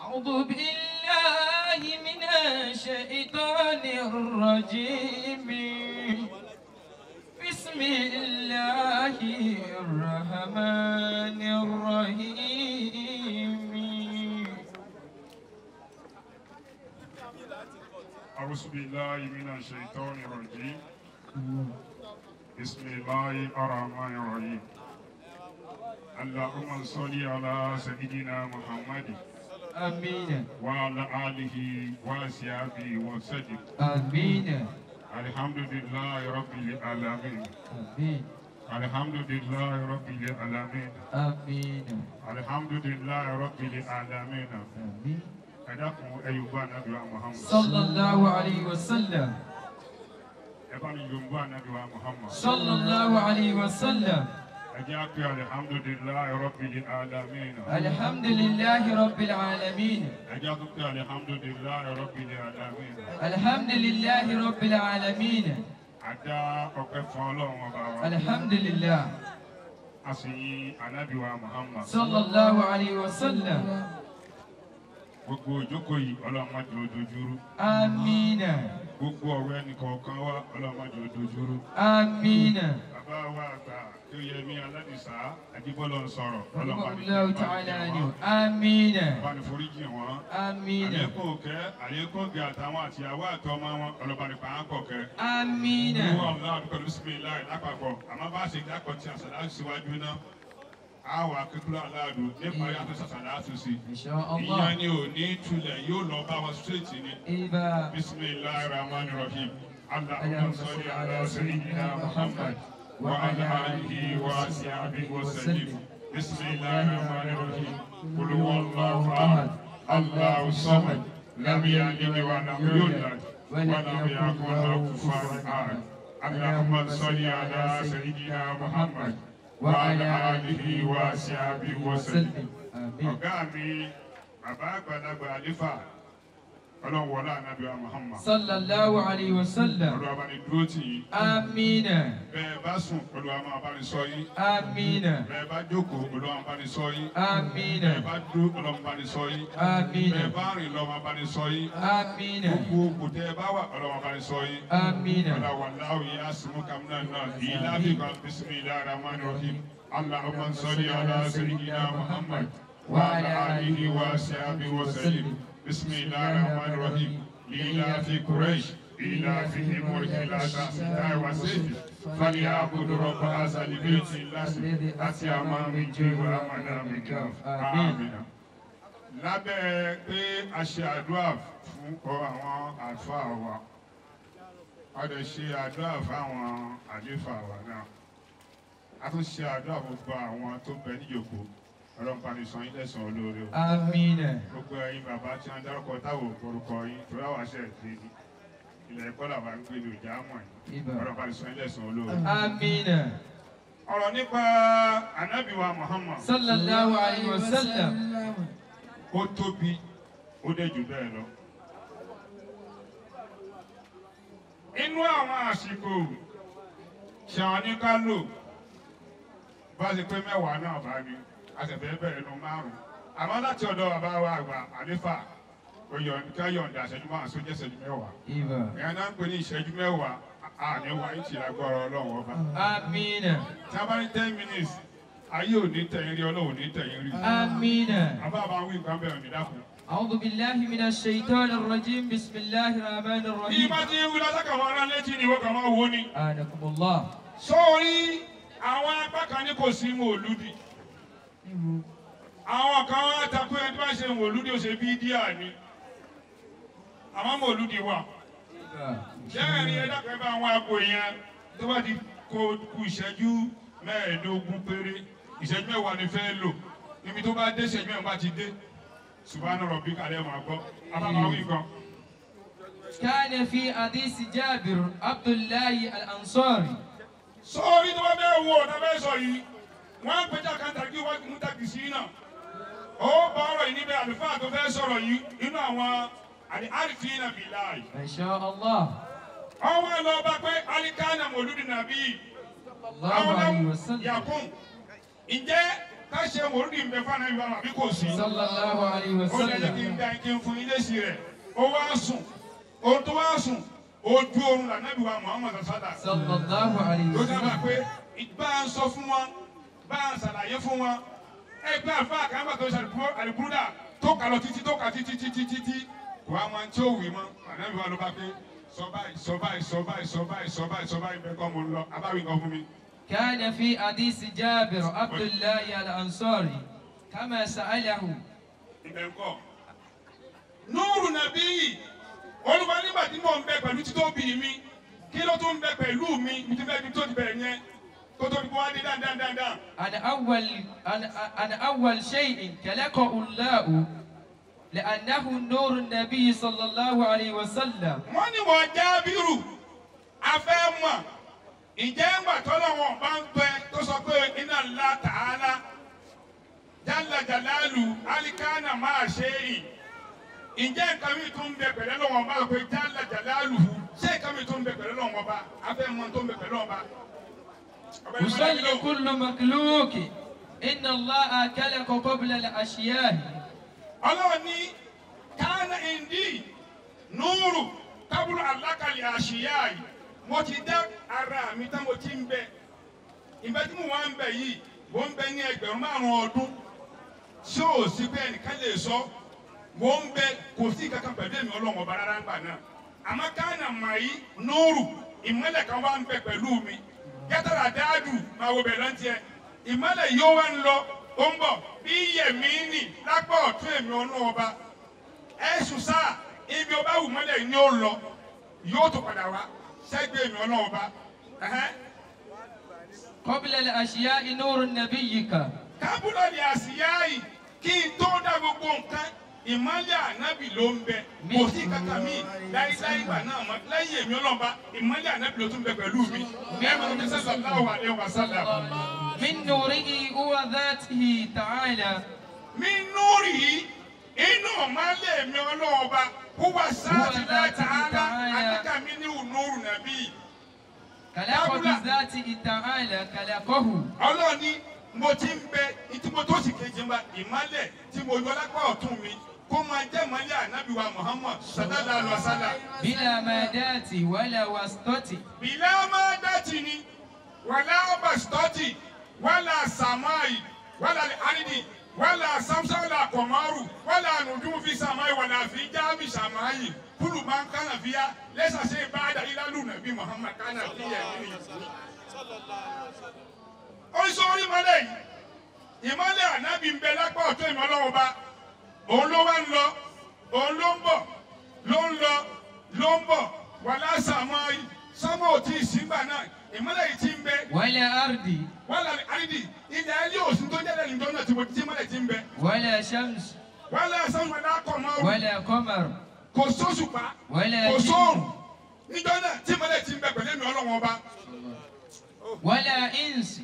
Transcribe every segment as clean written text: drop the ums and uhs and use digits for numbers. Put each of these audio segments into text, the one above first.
أعوذ بالله من الشيطان الرجيم. بسم الله الرحمن الرحيم. أعوذ بالله من الشيطان الرجيم. بسم الله الرحمن الرحيم. اللهم صل على سيدنا محمد. آمين. وعلى آله وصحبه وسلم. آمين. الحمد لله رب العالمين. آمين. الحمد لله رب العالمين. آمين. الحمد لله رب العالمين. آمين. Ẹ dákun ẹ yorùbá Ànábì wa Muhammad. صلى الله عليه وسلم. Ẹ bá mi yorùbá Ànábì wa Muhammad. صلى الله عليه وسلم. Ẹ jẹ́ á pé الحمد لله رب العالمين. الحمد لله رب العالمين. Ẹ jẹ́ á tún pé الحمد لله رب العالمين. الحمد لله رب العالمين. A dá ọpẹ́ fún Ọlọ́run ọba wa. الحمد لله. A sì yin Ànábì wa Muhammad. صلى الله عليه وسلم. Gbogbo ìjókòó yìí Ọlọ́run má jẹ́ ó dojúrú. آمين. Gbogbo ọ̀rọ̀ ẹnì kọ̀ọ̀kan wa Ọlọ́run má jẹ́ ó dojúrú. آمين. Bàbá wa àgbà tó yẹ mí Aládìsá Ajíbọ́lọ̀ ń sọ̀rọ̀. Ọlọ́run bá ní الله تعالى عنه. آمين. bá ní foríjì wọn. آمين. Àlékún òkẹ́ àlékún ògè àtàwọn àtìyàwó àtọmọ wọn Ọlọ́run bá ní pa á kọ̀ kẹ́. آمين. Olúwa ọ̀la àdúgbò bísímíláì lápapọ̀ àmọ́ bá a ṣe dákọ̀ tí àṣàlá síwájú náà á wà kíkúrò aláàdù nípa yàtọ̀ ṣàṣàlá àtúnṣe. إن شاء الله. Ìyẹn ni ò ní tulẹ̀ yóò lọ bá wa straight ni. إذا بسم الله الرحمن الرحيم. اللهم صل على سيدنا محمد وعلى آله وصحبه وسلم. بسم الله الرحمن الرحيم. قل هو الله أحد الله الصمد لم يلد ولم يولد ولم يكن له كفوا أحد. اللهم صل على سيدنا محمد وعلى آله وصحبه وسلم. آمين. Ọ̀gá mi bàbá àgbàlagbà àlífà Ọlọ́run wọlé Ànábì wa Muhammad. صلى الله عليه وسلم. Olúwa bá ní dúró tì yín. آمين. Bẹ́ẹ̀ bá sùn Olúwa máa bá ní ṣọ́ yín. آمين. Bẹ́ẹ̀ bá jókòó Olúwa máa bá ní ṣọ́ yín. آمين. Bẹ́ẹ̀ bá dúró Ọlọ́run bá ní ṣọ́ yín. آمين. Bẹ́ẹ̀ bá rìn lọ máa bá ní ṣọ́ yín. آمين. Gbogbo òkùtẹ́ ẹ bá wà Ọlọ́run bá ní ṣọ́ yín. آمين. Ọlọ́run wàláhù ya'simuka minan nas. Ìlàbí kan bismillahir rahmanir rahim. اللهم صل على سيدنا محمد وعلى آله وصحبه وسلم. بسم الله الرحمن الرحيم. لإلاف قريش إلافهم رحلة الشتاء والصيف فليعبدوا رب هذا البيت الذي أطعمهم من جوع وآمنهم من خوف. آمين. Lábẹ́ pé a ṣe àdúrà fún àwọn àlùfáà wa, a lè ṣe àdúrà fáwọn àlífà wa náà, a tún ṣe àdúrà fún gbogbo àwọn tó bẹ níjòkó. Ọlọ́run bá ní san yín lẹ́san olóore o. آمين. Gbogbo ẹ̀yin bàbá tí wọ́n dárúkọ táwọn òkorúkọ yín torí àwọn àṣẹ ìdí ni ilẹ̀ ẹ̀kọ́ làbá ń gbé ní ìjà mọ̀ yín. Ọlọ́run bá ní san yín lẹ́san olóore. آمين. Ọ̀rọ̀ nípa Ànábì wa Muhammad. صلى الله عليه وسلم. Ó tóbi ó dẹ̀ jù bẹ́ẹ̀ lọ. Inú àwọn àsìkò tí àwọn ní ká lò bá ṣe pé mẹ́wàá náà bá ní a sì fẹ́ bẹ̀rẹ̀ nu márùn-ún. Àmọ́ láti ọ̀dọ̀ bàbá wa àgbà àlífà ká yọ̀ǹda ìṣẹ́jú márùn-ún sójẹ́ ìṣẹ́jú mẹ́wàá. إذا Ìyẹn náà ń pè ní ìṣẹ́jú mẹ́wàá àní wa ń tì lágbára Ọlọ́run ọba. آمين. Tí a bá ní 10 minutes, ayé ò ní tẹ̀yìn rí, Ọlọ́run ò ní tẹ̀yìn rí. آمين. Àbá bá wí nǹkan bẹ̀rẹ̀ ní dákun. أعوذ بالله من الشيطان الرجيم. بسم الله الرحمن Bí الرحيم. bá ti ń wí lásán kàwọn ará létí ni ìwọ kàn máa wò ni. أنكم الله. Sórí àwọn apá kan ní kò sí mòlúdì. Àwọn kan wá takú ẹni tó bá ṣe mòlúdì ó ṣe bídíà ni. Àmọ́ mòlúdì wà. Lẹ́ẹ̀rin ẹ dákun ẹ bá àwọn àpò yẹn tó bá ti kó ku ìṣẹ́jú 15 péré, ìṣẹ́jú 10 ni fẹ́ lò. Níbi tó bá dé ìṣẹ́jú 10 bá ti dé. Subhana rabbika lẹ́ máa gbọ́. Abáwá wí gan. كان في حديث جابر عبد الله الأنصاري. Sọ́ọ́rí tó bá bẹ́ẹ̀ wo ọ̀dà bẹ́ẹ̀ sọ yìí, wọ́n á pẹ́jà kan tàbí wọ́n mú tàbí sí náà. Ó bá ọ̀rọ̀ yìí níbẹ̀ àlùfáà tó fẹ́ sọ̀rọ̀ yìí nínú àwọn àrífín billahi. ما شاء الله. Ọwọ́ lọ bá pé alikana mòlúdi nàbí الله عليه وسلم. yakun. Ǹjẹ́ Ká ṣe mòlúdì ń bẹ fún ànábì wa àbí kò sí. Sallallahu alayhi wa Ó lẹ́yìn kí sallam. n dá kí n fún ilé sí rẹ̀. Ó wá sùn. Ohun tó wá sùn, ojú oorun lànábì wa Muhammad sálà. Sallallahu alayhi Ló wa dábàá sallam. pé bá a ń sọ fún wọn, bá a ń ṣàlàyé fún wọn. Ẹgbẹ́ àlùfáà kan bá tó ṣe àlùbúrúdà tó kà lọ títí tó kà títí títí títí. Kò á máa tí ó wì mọ́. Ànábì wa ló bá pé sọ báyìí sọ báyìí sọ báyìí sọ báyìí sọ báyìí sọ báyìí bẹ́ẹ̀ kọ́ mo ń lọ. Abáwí nǹkan fún mi. كان في حديث جابر عبد الله الأنصاري كما سأله Ibẹ̀ ń kọ́. Núrù nàbí Olúwa nígbà tí mò ń bẹ pẹ̀lú títóbi mi kí ló tún ń bẹ pẹ̀lú mi mi ti fẹ́ fi tó ti bẹ̀rẹ̀ yẹn kó tó di kó wá dé dáadáa. عن أول شيء خلقه الله لأنه نور النبي صلى الله عليه وسلم. Wọ́n ní wọ́n Jábírù afẹ́ mọ̀ ǹjẹ́ ńgbà tọ́lọ̀ wọn bá ń bẹ tó sọ pé iná ńlá tààlà jálá jàlálù alikánà máa ṣe é yìí ǹjẹ́ nǹkan mi tún ń bẹ pẹ̀lẹ́ lọ́wọ́ bá pé jálá jàlálù ṣé nǹkan mi tún ń bẹ pẹ̀lẹ́ lọ́wọ́ bá afẹ́ mọ̀ tó ń bẹ pẹ̀lẹ́ lọ́wọ́ bá. يصلي كل مخلوق إن الله خلق قبل الأشياء. Ọlọ́run ní kánà ìndí núrù kábúrò alákàlẹ̀ àṣìyá yìí mo ti dá ara mi tán mo ti ń bẹ ìbẹ́ tí mo wá ń bẹ yìí mo ń bẹ ní 5,000 ọdún ṣé ò sí pé ẹnìkan lè sọ mo ń bẹ kò sí kankan pẹ̀lú èmi Ọlọ́run ọba rárá ń gbà náà àmọ́ kánà màyí núrù ìmọ́lẹ̀ kan wá ń bẹ pẹ̀lú mi yàtọ̀rọ̀ àdáàdù máa wo bẹ̀ lọ́ntì ẹ̀ ìmọ́lẹ̀ yóò wá ń lọ ó ń bọ̀ bí yẹ̀mí nì lápá ọ̀tún èmi Ọlọ́run ọba ẹ̀sùn sáà ibi ọba wù mọ́lẹ̀ ni ó lọ yóò tó padà wá sẹ́gbẹ̀ẹ́ èmi Ọlọ́run ọba. قبل الأشياء نور نبيك. Kábúlọ̀ ni àṣìyá yìí kí n tó dá gbogbo nǹkan ìmọ́lẹ̀ ànábì ló ń bẹ kò sí kankan mi láíláí ìgbà náà mọ́ lẹ́yìn èmi Ọlọ́run ọba ìmọ́lẹ̀ ànábì ló tún bẹ pẹ̀lú mi. Sallallahu alaihi wasallam. من نوره هو ذاته تعالى. من نوره inú ìmọ́lẹ̀ mi Ọlọ́run ọba huwa sáàtì ta'ala àtàkà mi ní nuru nàbí. خلق بذاته تعالى خلقه. Ọlọ́run ní mo ti ń bẹ ìtí mo tó sì kejì ń bá ìmọ́lẹ̀ tí mo yọ lápá ọ̀tún mi kó máa jẹ́ ìmọ́lẹ̀ ànábì wa Muhammad sallallahu alaihi wasallam. بلا مادات ولا واسطة. Bìlá máa dátì ni wàlá bàstọ́tì wàlá sàmáì wàlá àrídì wàlá samsa wàlá kọ̀márù wàlá nùdúmù fi sàmáì wàlá fi jáàmì sàmáì kúlù máa ń kánà fíyà lẹ́sà ṣe bá dà ilálù nàbí Muhammad kánà fíyà nínú. Oríṣi orí ìmọ́lẹ̀ yìí ìmọ́lẹ̀ ànábì ń bẹ lápá ọ̀tún ìmọ̀ Ọlọ́run ọba òun ló wá ń lọ òun ló ń bọ̀ ló ń lọ ló ń bọ̀ wàlá sàmáì sọ́mọ́ ò tí ì sígbà náà ìmọ́lẹ̀ yìí ti ń bẹ. wala ardi. Wala ardi ilẹ̀ ayé òsín tó jẹ́lẹ̀ nìjọ́ náà tí mo ti mọ́lẹ̀ ti ń bẹ. Wala shams. Wala shams wala qamar. Wala qamar. Kò sóṣùpá. Wala kò sóòrùn níjọ́ náà tí mọ́lẹ̀ ti ń bẹ pẹ̀lú èmi Ọlọ́run ọba. Wala insi.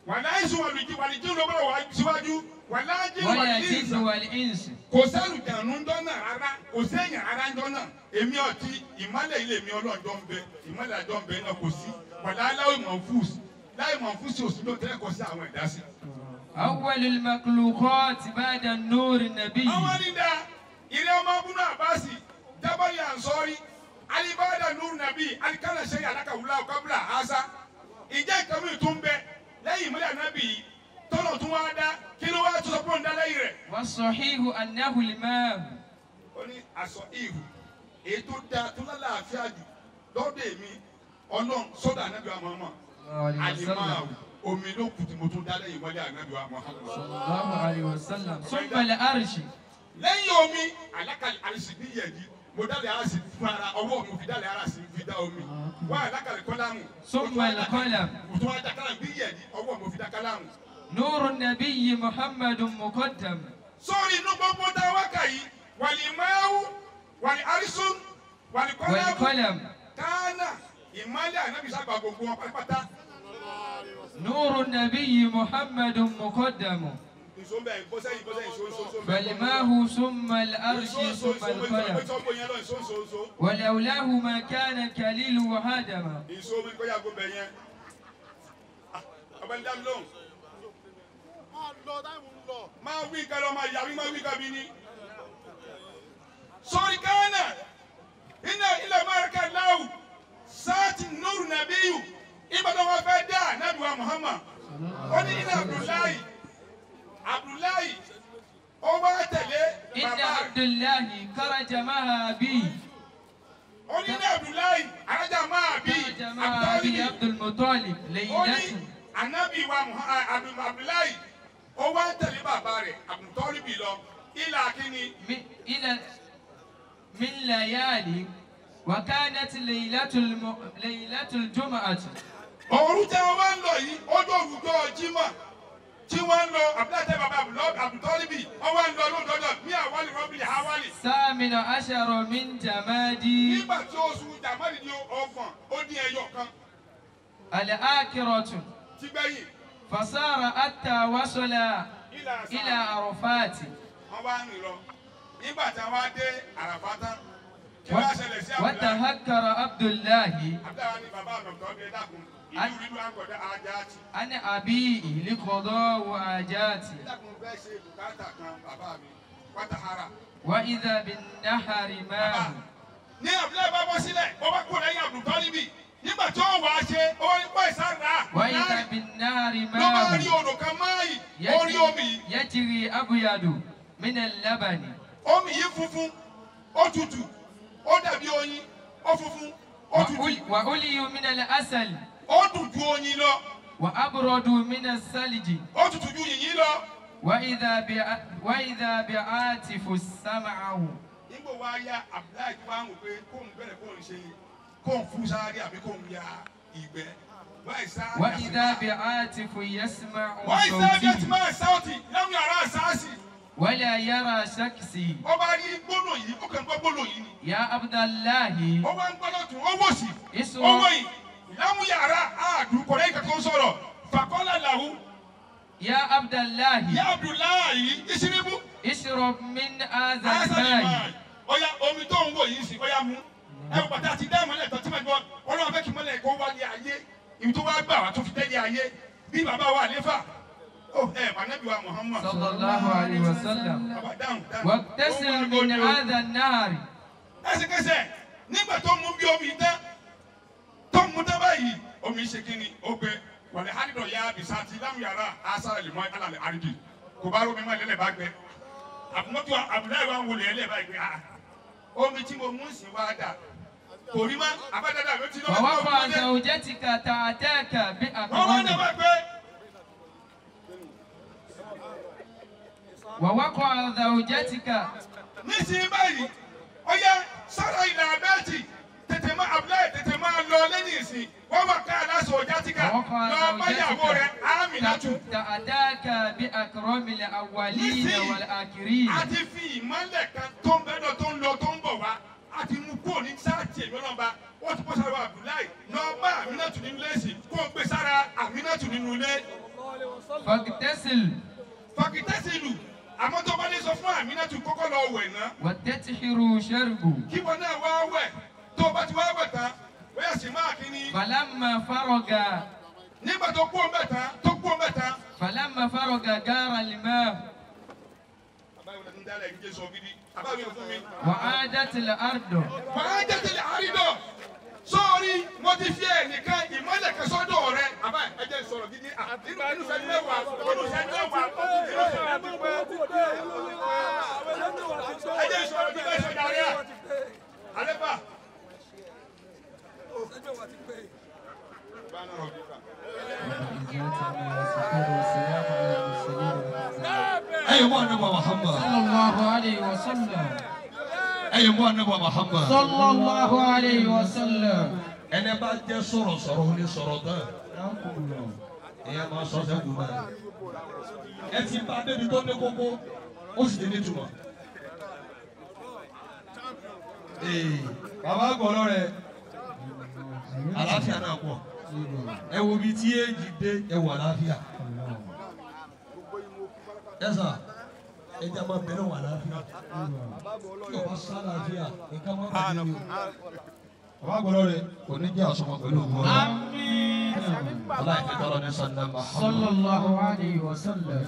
Wala insi wàlìjí ló bọ̀rọ̀ wá síwájú. Wala jinn wala jinn wal insi. Kò sálùjànú ńjọ́ náà rárá kò séèyàn rárá ńjọ́ náà èmi ọtí ìmọ́lẹ̀ ilé mi Ọlọ́run jọ ń bẹ ìmọ́lẹ̀ àjọ ń bẹ náà kò sí wàlá aláwọ̀ mọ̀fús láì mọ̀fús òsì ló tẹ́lẹ̀ kọ sí àwọn ẹ̀dá sí. Awwalul makhluqat ba'da an-nur an-nabi. Àwọn nígbà ilé ọmọ abúlé àbáàsì jábọ̀lì ànsọ́rí alibada nur nabi alikana ṣe alákàwùlá ọ̀kábùlà àṣà ìjẹ́ ìkànnì tó ń bẹ lẹ́yìn ìmọ́lẹ̀ ànábì yìí tọ́lọ̀ tún wá dá kí ló wá tó sọ pé òun dá lẹ́yìn rẹ̀. Was-sahihu annahu al-ma'. Ó ní aṣọ ihu èyí tó dáa tó lálàáfíà jù lọ́dọ̀ èmi Ọlọ́run sọ́dọ̀ ànábì wa Muhammad alimáàwù omi ló kù tí mo tún dá lẹ́yìn ìmọ́lẹ̀ ànábì wa Muhammad. Sallallahu alayhi wa sallam. Summa al-arshi. Lẹ́yìn omi alákàlẹ̀ àrísì ní yẹ̀dí mo dálẹ̀ àrísì fún ara ọwọ́ mi fi dálẹ̀ àrísì fi dá omi wá alákàlẹ̀ kọ́lámù. Summa al-qalam. Mo tún wá dá kálámù bí yẹ̀dí ọwọ́ mi fi dá kálámù. Nuru nabiyyi Muhammadun muqaddam. Sórí inú gbogbo dá wákà yìí wàlí máwù wàlí àrísùn wàlí kọ́lámù kánà ìmọ́lẹ̀ ànábì sábà gbogbo wọn pátápátá. Nuru nabiyyi Muhammadun muqaddam. فالماء ثم الأرش ثم القلم ولولاه ما كان كليل وهدم. Máa wí nǹkan lọ máa yà wí máa wí nǹkan bí ní. Sori kánà iná ilẹ̀ márùkà láwù sáàtì nùrù nàbíyù ìbàdàn wọn fẹ́ dá nàbí wa Muhammad. Ó ní iná Abdullahi Abdullahi ó wá tẹ̀lé إن bàbá rẹ̀. عبد الله خرج مع أبيه Ó ní iná Abdullahi arájà máa bí خرج مع أبي Abdullahi. عبد المطلب Ó ní ليلة anabi wa Abdullahi ó wá tẹ̀lé bàbá rẹ̀ Abdultọ́líbì lọ ilà kínní. إلى من ليالي وكانت ليلة ليلة الجمعة Òru tí wọ́n wá ń lọ yìí ó dòrúdó Jímọ̀ tí wọ́n ń lọ Abdullahi tẹ bàbá Abdultọ́líbì wọ́n wá ń lọ lóòótọ́ ní àwálì rọ́bìlì àwálì. 18 من جمادي Nígbà tí oṣù Jàmálì ní 30 ó dín ẹyọ kan الآخرة tí gbẹ̀yìn فصار حتى وصل ilà إلى عرفات wọ́n wá ń rìn lọ. Nígbà tí wọ́n wá dé Àràfá tán kí wọ́n á ṣẹlẹ̀ sí Abdullahi. وتهكر عبد الله Abdullahi ní bàbá Abdultọ́líbì ẹ dákun ìlú ìlú àgọ̀dá ajá ti. عن أبيه لقضاء حاجاته Dákun fẹ́ ṣe bùkátà kan bàbá mi wátàhárà. وإذا بالنهر ماء Ní Abdullahi bá bọ́ sílẹ̀, ó bá kúrò lẹ́yìn Abdultọ́líbì. Nígbà tí ó wàá ṣe, ó wá ní pọ́ ìsára وإذا náà بالنهر ló bá ماء rí odò kan máàyì, ó rí omi yìí. يجري أبيض من اللبن Omi yìí funfun, ó tutù, ó dàbí oyin, ó funfun, ó tutù, وأولي من العسل ó dùn ju oyin lọ, وأبرد من الثلج ó tutù ju yìnyín lọ. وإذا بعاتف سمعه Nígbà wá yá Abdullahi wá ń wò pé kóun bẹ̀rẹ̀ kóun ṣe kóun fún sáré àbí kóun ya ìgbẹ́. وإذا بعاتف يسمع Wáyé sábẹ́ tí صوتي máa sáwọ́tì láwọn yàrá sáàsì. ولا يرى شخصي Ó bá rí gbólò yìí, ó kàn gbọ́ gbólò yìí ni. يا عبد الله Ó wá ń gbọ́ lọ́tún, ó wò sí, ó اسرع wò yìí. Láwọn yàrá àdùn kò lẹ́yìn kankan sọ̀rọ̀. Fàkọ́lá làwù. يا عبد الله Yá Abdullahi Isiribu. اشرب من هذا Ásàlì الماء máa. Ó yá omi tó ń wò yìí sí, ó yá mú. Ẹ wò bàtà àti dá ìmọ̀lẹ̀ tán tí màá gbọ́. Ọlọ́run fẹ́ kí mọ́lẹ̀ kó wálé ayé. Ibi tó wá gbà wá tó fi tẹ́lẹ̀ ayé. Bí bàbá wa àléfà. Ó ẹ̀ Mànábì wa Muhammad. صلى الله عليه وسلم Bàbá dáhùn dáhùn. واغتسل من هذا النهر Ẹsẹ̀kẹsẹ̀ nígbà tó mú bí omi tán tó mú tán báyìí omi ṣe kí ni ó gbẹ wàlẹ̀ hádìdọ̀ ya bisati lámù yàrá asáré lè mọ alàlẹ̀ àrídì kò bá rómi mọ́ ẹlẹ́lẹ̀ bá gbẹ àbùmọ́tò àbùláyé wa ń wọlé ẹlẹ́ bá gbẹ ah omi tí mo mú sí wá dà kò rí mọ́ abádádá ló ti lọ́wọ́ tó ووقع mú dé زوجتك تعتاك wọ́n wá dé بأكرم bá gbẹ ووقع زوجتك nísìnyí báyìí ó yá sára ìlà abẹ́ẹ̀tì tètè máa àbúláyé tètè máa lọ lẹ́yìn ìsìn wọ́n wà ká aláṣọ ọjà tíkà ووقع lọ bá yàwó rẹ̀ Ámínátù. تعتاك بأكرم الأولين Nísìnyí, والآخرين a ti fi ìmọ́lẹ̀ kan tó ń bẹ́ẹ̀ tó ń lọ tó ń bọ̀ wá a ti mú kúrò ní sáàtì èmi ọlọ́ba wọ́n ti bọ́ sára wa Abdullahi lọ bá Aminatu nínú ilé sí kó o gbé sára Aminatu nínú ilé. فاغتسل Fàkìtẹ́sì ìlú àmọ́ tó bá ní sọ fún Aminatu kọ́kọ́ lọ wẹ̀ ná وتتحر شرب kí wọn náà wá wẹ̀ tó o bá ti wá wẹ̀ tán bóyá sì máa kí ni فلما فرغ nígbà tó kú ọmọ tán tó kú ọmọ tán. فلما فرغ جار الماء Àbáyọ̀ lẹ́nu dálẹ̀ ń jẹ́ sọ gidi àbáyọ̀ fún mi. وعادت الأرض Màá jẹ́ tilẹ̀ àrídọ̀. Sọ́ọ̀rí mo ti fi ẹnìkan ìmọ̀lẹ̀ kan sọ́dọ̀ rẹ. Àbá ẹ jẹ́ sọ̀rọ̀ gidi. Nínú ìṣẹ́jú mẹ́wàá, nínú ìṣẹ́jú mẹ́wàá, nínú ìṣẹ́jú mẹ́wàá. Ẹ jẹ́ sọ̀rọ̀ gidi ẹ sọ̀rọ̀ àríyá. Àlẹ́fà. Ẹ̀yin mú Ànábì Muhammad. صلى الله عليه وسلم Ẹ̀yin mú Ànábì Muhammad. صلى الله عليه وسلم Ẹni bá jẹ́ sọ̀rọ̀sọ̀rọ̀ ó ní sọ̀rọ̀ tán. Ìyẹn máa sọ sẹ́kù náà. Ẹ ti bá débi tó ní kókó, ó sì ti ní ìtumọ̀. Ee, bàbá àgbọ̀lọ́ rẹ̀, àlàáfíà náà pọ̀. Ẹ wo ibi tí èjì dé, ẹ wọ àlàáfíà. Ẹ sà, ẹ jẹ́ máa bẹ̀rẹ̀ wọ àlàáfíà. Tí o bá sá àlàáfíà, nǹkan máa bàjẹ́ ni o. Bàbá àgbọ̀lọ́ rẹ̀ kò ní jẹ́ àsomọ́ pẹ̀lú ògùn ọ̀rọ̀. آمين Ọlá ìfẹ́ tọ́lọ́ ní sọ́ndà Muhammad. صلى الله عليه وسلم.